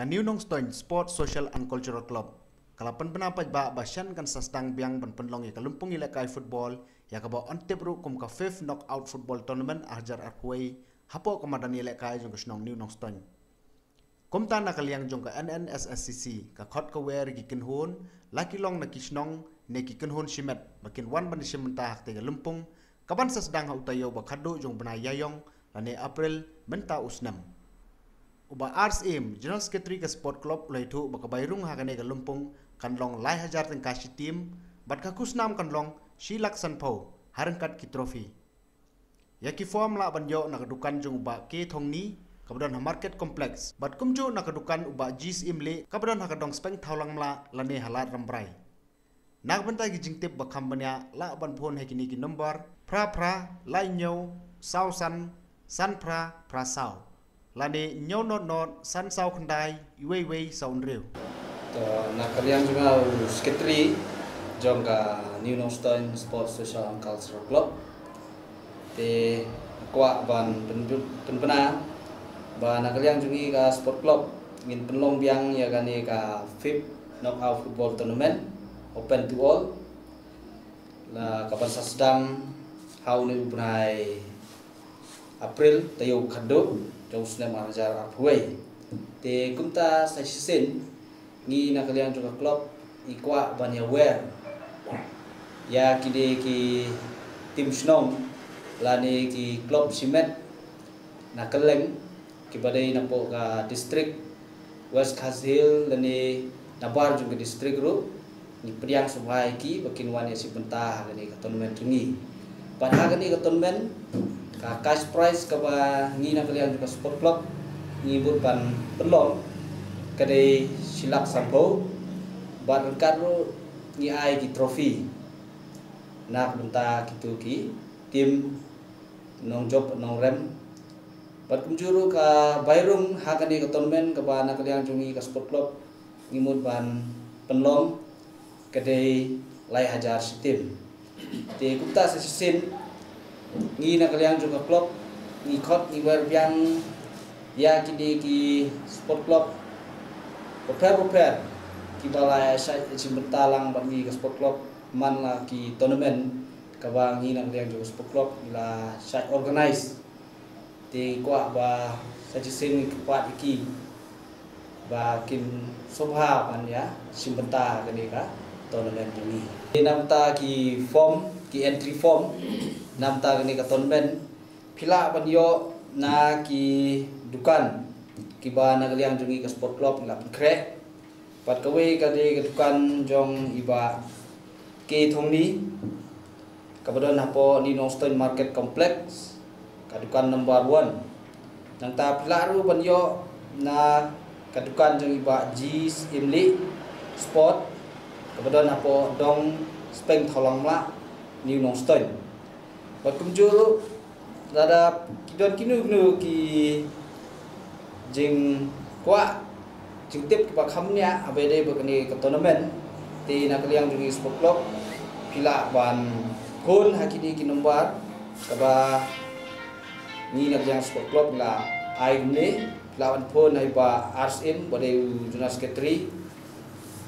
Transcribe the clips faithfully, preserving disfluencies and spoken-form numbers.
New Nongstoiñ Sports Social and Cultural Club ka la pynbna paidbah ba shen kan sa sdang biang ban pynlong ïa ka lympung ïalehkai football, ïa kaba yn tip ruh kum ka fifth knockout football tournament ar hajar arphew wei hapoh ka madan ïalehkai jong ka shnong New Nongstoiñ. Kumta na ka liang jong ka N N S S C C ka khot ka wer ki kynhun, la ki long na ki shnong ne ki kynhun shimet, ba kin wan ban shim bynta ha katei ka lympung kaban sa sdang ha u taïew ba khatduh jong u bnai Ïaïong lane April mynta u snem. U Bah R Syiem, General Secretary ka Sport Club, u la ïathuh ba ka bai rung ha kane ka lympung kan long lai hajar tyngka shi team, bad ka khusnam kan long shi lak sanphew ha ryngkat ki trophy. Ïa ki form lah ban ïoh na ka dukan jong u Bah K Thongni kaba don ha Market Complex, bad kumjuh na ka dukan u Bah G Syiem Lih kaba don ha ka Dong Speng Thawlangmlah lane ha Lad Rambrai. Na ka bynta ki jingtip ba kham bniah, lah ban phone ha kine ki nombar: phra phra lai hynñiew saw san san phra phra saw, lane hynñiew not not san saw khyndai wei wei saw hynriew. To, na ka liang jong nga u secretary jong ka New Nongstoiñ Sports Social and Cultural Club, te kwah ban pyn-, pynbna ba na ka liang jong ngi ka sport club ngin pynlong biang ïa kane ka fifth knockout football tournament open to all, la kaban sa sdang ha une u bnai April, taïew khatduh jong u snem ar hajar arphew wei. Te kumta sa shisien ngi na ka liang jong ka club ngi kwah ban ïa wer ïa kine ki team shnong lane ki club shimet na kylleng kiba dei napoh ka district West Khasi Hills lane nabar jong ka district ruh, ngi pdiang sngewbha ïa ki ba kin wan ïa shim bynta ha kane ka tournament jong ngi. Bad ha kane ka tournament, ka cash prize kaba ngi na ka liang jong ka sport club ngi mut ban pynlong ka dei shi lak sanphew, bad ryngkat ruh ngi ai ki trophy na ka bynta kito ki team nongjop nongrem. Bad kumjuh ruh ka bai rung ha kane ka tournament kaba na ka liang jong ngi ka sport club ngi mut ban pynlong ka dei lai hajar shi team. Te kumta sa shisien ngi na ka liang jong ka club ngi khot ngi wer biang ïa kine ki sport club bapher bapher kiba la ïa shah shim bynta lang bad ngi ka sport club man la ki tournament kaba ngi na ka liang jong ka sport club ngi la shah organize. Te kwah ba sa shisien ngi kyrpad ïa ki ba kin sngewbha ban ïa shim bynta ha kane ka tournament jong ngi. Te na bynta ki form, ki entry form na bynta kane ka tournament, phi lah ban ïoh na ki dukan kiba na ka liang jong ngi ka sport club ngi la pynkhreh. Bad kawei ka dei ka dukan jong i Bah K Thongni kaba don hapoh New Nongstoiñ Market Complex, ka dukan number one. Nangta phi lah ruh ban ïoh na ka dukan jong i Bah G Syiem Lih Sport kaba don hapoh Dong Speng Thawlangmlah, New Nongstoiñ. Bad kumjuh ruh lada ki don kino kino ki jingkwah jingtip kiba kham bniah haba ïadei bad kane ka tournament, te na ka liang jong ngi sport club phi lah ban phone ha kine ki nombar kaba ngi na ka liang sport club ngi la ai kumne. Phi lah ban phone ha i Bah R Syiem ba dei u general secretary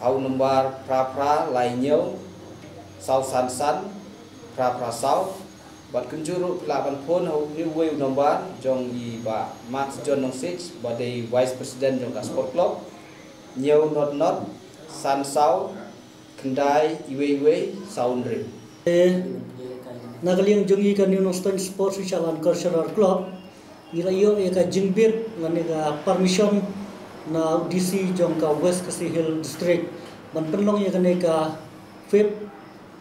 ha u nombar phra phra lai hynñiew saw san san phra phra saw. Bad kumjuh ruh phi lah ban phone ha une uwei u nombar jong i Bah Max John Nongsej ba dei vice president jong ka sport club, hynñiew not not san saw khyndai wei wei saw hynriew. Na ka liang jong ngi ka New Nongstoiñ Sports Social and Cultural Club ngi la ïoh ïa ka jingbit lane ka permission na u D C jong ka West Khasi Hills District ban pynlong ïa kane ka fifth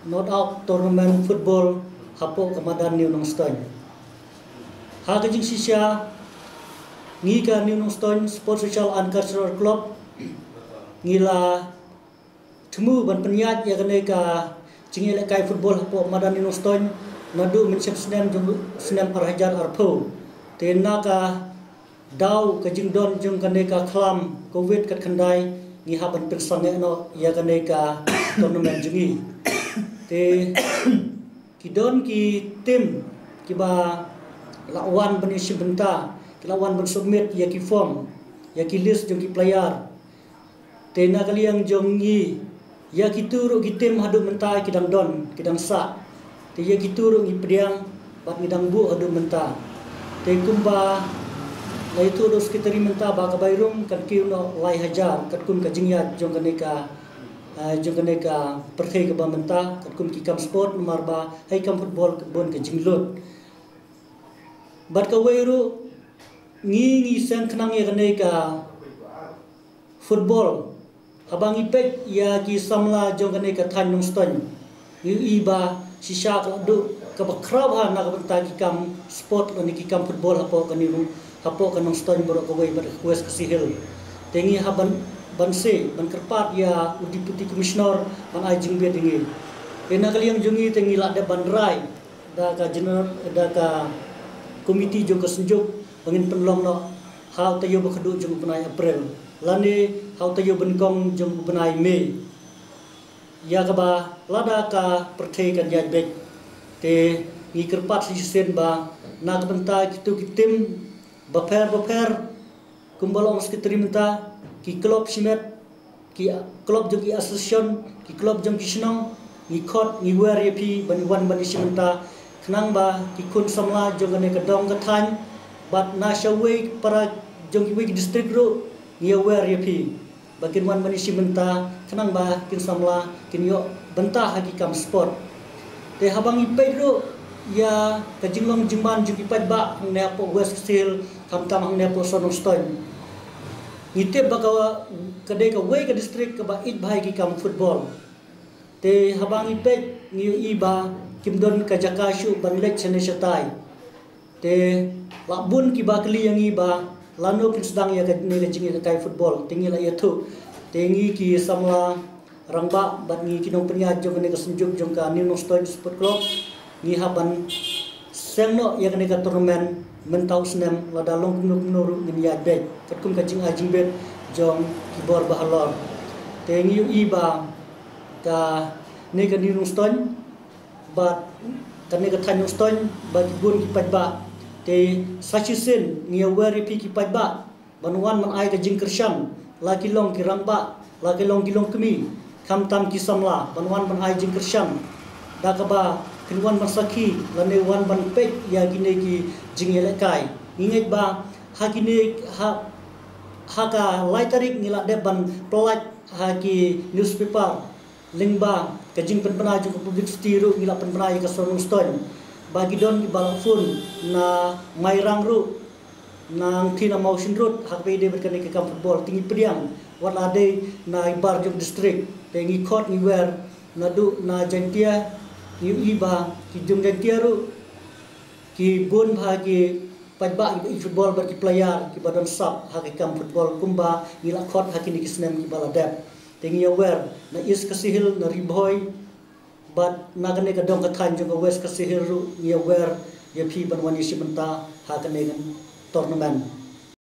knockout tournament football hapoh ka madan New Nongstoiñ. Ha ka jingshisha ngi ka New Nongstoiñ Sports Social and Cultural Club ngi la thmu ban pynïaid ïa kane ka jingïalehkai football hapoh madan New Nongstoiñ naduh mynshem snem jong snem ar hajar arphew. Te na ka daw ka jingdon jong kane ka khlam covid kat khyndai ngi hap ban pynsangeh noh ïa kane ka tournament jong ngi. Te ki don ki team kiba la wan ban ïashim bynta, ki la wan ban submit ïa ki form. ïa ki list jong ki player. Te na ka liang jong ngi, ïa kitu ruh ki tim haduh mynta ki dang don, ki dang sah. Te ïa kitu ruh ngi pdiang bad ngi dang buh haduh mynta. Te kumba la ïathuh da u secretary mynta ba ka bai rum kan kiew noh lai hajar katkum ka jingïaid jong kane ka, eh, jong kane ka pyrthei kaba mynta katkum ki kam sport, namar ba ha ki kam football ka bun ka jinglut. Bad kawei ruh, ngi ngi seng khnang ïa kane ka football. Haba ngi peit ïa ki samla jong kane ka thaiñ Nongstoiñ, ngi i ba shisha ka la duh kaba khraw ha na ka bynta ki kam sport lane ki kam football hapoh kane ruh, hapoh ka Nongstoiñ baroh kawei bad ka West Khasi Hills. Te ngi hap ban, ban seh, ban kyrpad ïa u Deputy Commissioner ban ai jingbit ïa ngi. Te na ka liang jong ngi te ngi la dep ban rai da ka general, da ka komiti jong ka Synjuk ba ngin pynlong noh ha u taïew ba khatduh jong u bnai April lane ha u taïew ba nyngkong jong u bnai May. Ïa kaba lada ka pyrthei kan ïaid beit, te ngi kyrpad shisien ba na ka bynta kitu ki tim bapher bapher, kumba la ong u secretary mynta, ki club shimet, ki club jong ki association, ki club jong ki shnong, ngi khot ngi wer ïa phi ban wan ban ïashim bynta, khnang ba ki khun samla jong kane ka dong ka thaiñ bad na shawei para jong kiwei ki district ruh, ngi ïa wer ïa phi ba kin wan ban ïashim bynta, khnang ba kin samla kin ïoh bynta ha ki kam sport. Te haba ngi peit ruh ïa ka jinglong jingman jong ki paidbah hangne hapoh West Khasi Hills, khamtam hangne hapoh Sor Nongstoiñ, ngi tip ba ka, ka dei kawei ka district kaba ïeit bha ïa ki kam football. Te haba ngi peit ngi ïohi ba kim don ka jaka shuh ban leit shane shatai. Te la bun kiba kylli ïa ngi ba lano kin sdang ïa kane ka jingïalehkai football, te ngi la ïathuh. Te ngi ki samla rangbah bad ngi ki nongpynïaid jong kane ka Synjuk jong ka New Nongstoiñ Sport Club, ngi hap ban seng noh ïa kane ka tournament mynta u snem, lada long kumno kumno ruh ngin ïaid beit katkum ka jingai jingbit jong ki bor ba halor. Te ngi ïohi ba kane ka New Nongstoiñ bad kane ka thaiñ Nongstoiñ bad ki bun ki paidbah. Te sa shisien ngi ïa wer ïa phi ki paidbah ban wan ban ai ka jingkyrshan, la ki long ki rangbah, la ki long ki longkmie, khamtam ki samla, ban wan ban ai jingkyrshan da kaba kin wan ban sakhi lane wan ban peit ïa kine ki jingïalehkai. Ngi ngeit ba ha kine, ha, ha ka lai tarik ngi la dep ban pyllait ha ki newspaper lyngba ka jingpynbna jong ka publicity ruh ngi la pynbna ïa ka Sor Nongstoiñ ba ki don kiba la phone na Mairang ruh, na Ngthi, na Mawshynrut, ha kaba ïadei bad kane ka kam football. Te ngi pdiang wat la dei na i bar jong district, te ngi khot ngi wer naduh na Jaintia, ngi ïohi ba ki jong Jaintia ruh ki bun bha ki paidbah kiba ïeit football bad ki player kiba don sap ha ka kam football kumba ngi la khot ha kine ki snem kiba la dep. Te ngi ïa wer na East Khasi Hills, na Ri Bhoi, bad na kane ka dong ka thaiñ jong ka West Khasi Hills ruh ngi ïa wer ïa phi ban wan ïashim bynta ha kane ka tournament.